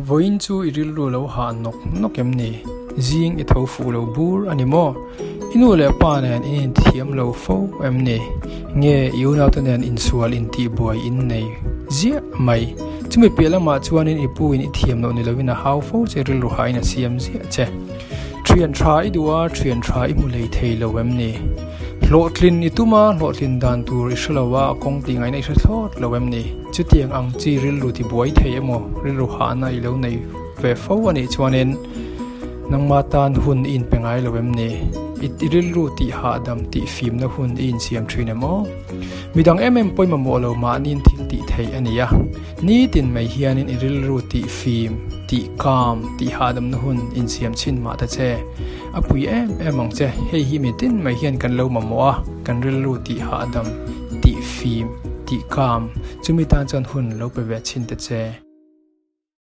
Vawiin chu i rilru lo hah nawk nawk em ni? Zing i tho fuh lo bur a ni maw? I nu leh pa nen in inthiam lo fo em ni? Nge i unaute nen insual intihbuai in nei ziah mai? Chumi piah lamah chuanin i pu in i thiam loh ni lovin a hau fo che, rilru hahin a siam ziah che. Thian tha i duh a, thian tha i hmu lei thei lo em ni? Hlawhtlin i tum a, hlawhtlin dan tur i hre lo a, a kawng tih ngaihna i hre thlawt lo em ni? Chutiang ang chi rilru ti buai thei emaw, rilru hahna i lo nei ve fo a nih chuanin nangma tan hun i inpe ngai lo em ni? I rilru tih hahdam tih fimna hun i insiam thin em aw? Midang em em pawimawh mawh lo mahniin thil tih theih a ni a, nitin mai hianin i rilru tih fim, tih kam, tih hahdamna hun insiam chhin mah ta che. A pui em em ang che, hei hi mitin mai hian kan lo mamawh a, kan rilru tih hahdam, tih fim, tih kam, chumi tan chuan hun lo pe ve chhin ta che.